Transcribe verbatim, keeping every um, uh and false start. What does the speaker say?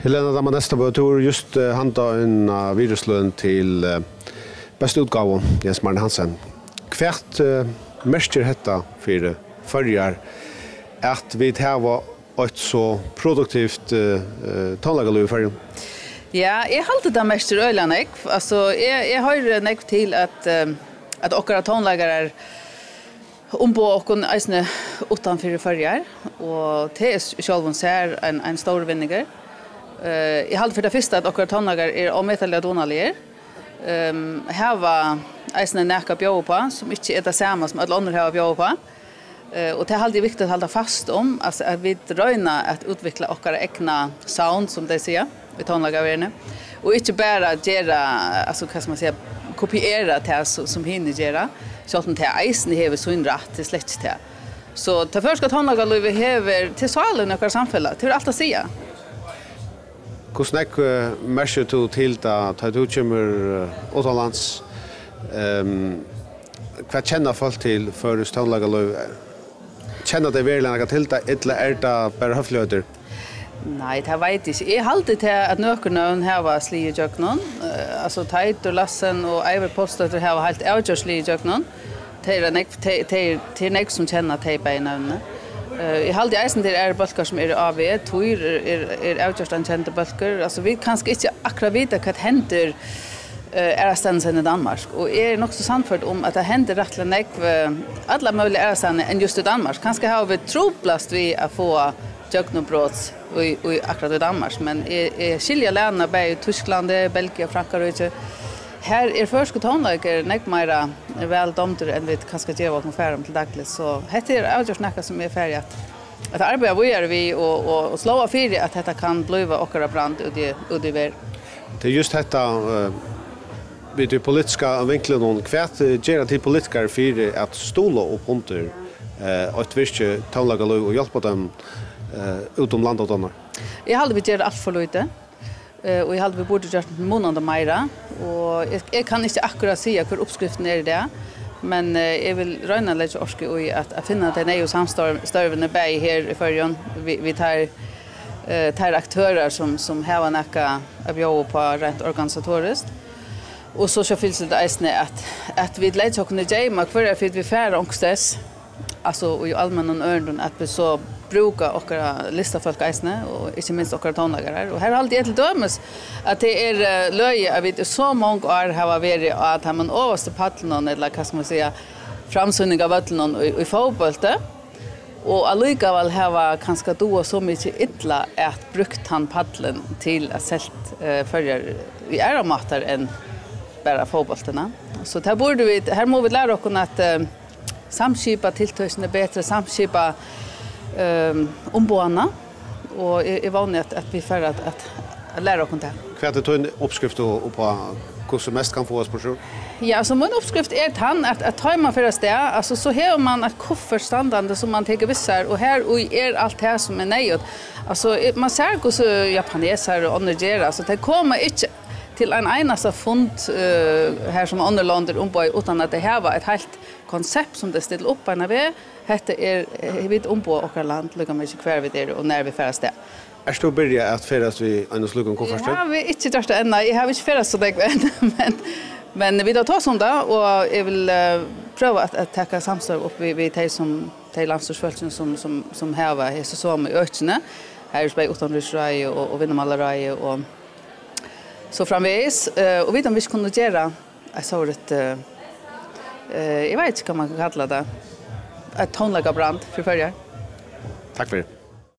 Helena Damma Nestabø, tú hevur júst, eh, handað inn á virðisløn til, eh, bestu útgávu, Jens Martin Hansen. Hvat, eh, merkir hetta fyri Føroyar, at vit hava eitt so produktivt, eh, eh, tónleikalív í Føroyum? Ja, eg haldi, tað merkir øgiliga nógv. Altso, eg, eg hoyri nógv til, at, eh, at okkara tónleikarar umboða okkum eisini uttan fyri Føroyar, og tað er s-, sjálvum sær ein, ein stórur vinningur. Eh, eg haldi fyri tað fyrsta, at okkara tónleikarar eru ómetaliga dugnaligir, ehm, hava eisini nakað at bjóða uppá, sum ikki er tað sama, sum øll onnur hava at bjóða uppá. Eh, og tað haldi eg er viktigt at halda fast um, altso, at vit royna at útvikla okkara egna sound, sum tey siga, í tónleikaverðini, og ikki bara gera, altso, hvat skal man siga, kopiera tað, so-, sum hini gera, sjálvt um tað eisini hevur sín rætt, tað er slett ikki tað. So tað føroyska tónleikalívið hevur til sálina í okkara samfelag, tað hevur alt at siga. Hvussu nógv, eh, merkir tú til tað, tá tú kemur, eh, uttanlands? Ehm, hvat kenna fólk til føroyskt tónleikalív? Kenna tey veruliga nakað til tað, ella er tað bara høfligheiter? Nei, tað veit eg ikki. Eg haldi tað, at nøkur nøvn hava sligið ígjøgnum. Eh, altso, Teitur Lassen og Eivør Pálsdóttir hava heilt avgjørt sligið ígjøgnum. Tað er nógv, tað, tað er, tað er nógv, sum kenna tey bæði nøvnini. Eh, eg haldi eisini, tað eru aðrir bólkar, sum eru á veg. Týr er, er, er avgjørt ein kendur bólkur. Altso, vit kanska ikki akkurát vita, hvat hendir, eh, aðrastaðni enn í Danmark. Og eg eri nokk so sannførd um, at tað hendir rættiliga nógv, eh, allar møguligar aðrastaðni enn júst í Danmark. Kanska hava vit truplast við at fáa gjøgnumbrot í, í akkurát í Danmark, men eg, eg skilji Lena bæði í Týsklandi, Belgia, Frankaríki. Har er føroyskur tónleikur nógv meira væl dámdur enn vit kanska geva okkum færum til dagligt. So hetta er avgjørt nakað, sum eg fari at, at arbeiða víðari við og, og, og sláa fyri, at hetta kann blíva okkara brand úti, úti í verð. Tað er júst hetta, eh, við tí politiska vinklinum. Hvat, eh, gera tit politikarar fyri at stuðla upp undir, eh, eitt virkið tónleikalív og hjálpa teimum, eh, út um land og donnar? Eg haldi, vit gera alt for lítið. Eh, og eg haldi, vit burdu gjørt munandi meira. Og eg, eg kann ikki akkurát siga, hvør uppskriftin er í dag, men, eh, eg vil royna at leggja orku í at, at finna tey neyðugu samstørv-, størvini bæði her í Føroyum, við, við teir, eh, teir aktørar, sum, sum hava nakað at bjóða uppá rent organisatoriskt. Og so sjálvfylgiliga eisini, at, at vit leggja okkum í geymar, hvørja ferð vit fara onkustaðni, altso í almennum ørindum, at vit so brúka okkara listafólk eisini, og ikki minst okkara tónleikarar. Og her haldi eg til dømis, at tað er, eh, løgið, at vit í so mong ár hava verið á teimum ovastu pallunum, ella hvat skal man siga, framsýning av vøllinum í, í fótbólti, og allíkavæl hava kanska dugað so mikið illa at brúkt tann pallin til at selt, eh, Føroyar í aðrar mátar enn bara fótbóltina. So tað burdu vit, her mugu vit læra okkum at, eh, samskipa tiltøkini betri, samskipa, ehm, umboðini, og eg, eg vóni, at, at vit fara at, at, at læra okkum tað. Hvat er tín uppskrift upp, upp á, hvussu mest kann fáast burtur? Ja, altso, mín uppskrift er tann, at, at tá man fer av stað, altso, so hevur man eitt kuffert standandi, sum man tekur við sær, og her í er alt tað, sum er neyðugt. Altso, eh, man sær, hvussu japanesarar og onnur gera, altso, tey koma ikki til ein einasta fund, eh, her sum onnur lond eru umboðað, uttan at tey hava eitt heilt konsept, sum tey stilla upp beinan veg. Hetta er, eh, vit umboða okkara land, líka mikið hvar vit eru og nær vit fara avstað. Ert tú byrjað at ferðast við einum slíkum kufferti? Eg havi ikki gjørt tað enn, nei. Eg havi ikki ferðast so nógv enn, men, men vit hava tosað um tað, og eg vil, eh, prøva at, at taka samstarv upp við, við tey sum, tey landsstýrisfólkini sum, sum, sum hava hesi somu økini. Her er bæði Uttanríkisráðið og, og Vinnumálaráðið og so framvegis, eh, og vita um vit ikki kunnu gera eitt sovorðið, eh, eh, eg veit ikki, hvat man kann kalla tað, eitt tónleikabrand fyri Føroyar. Takk fyri.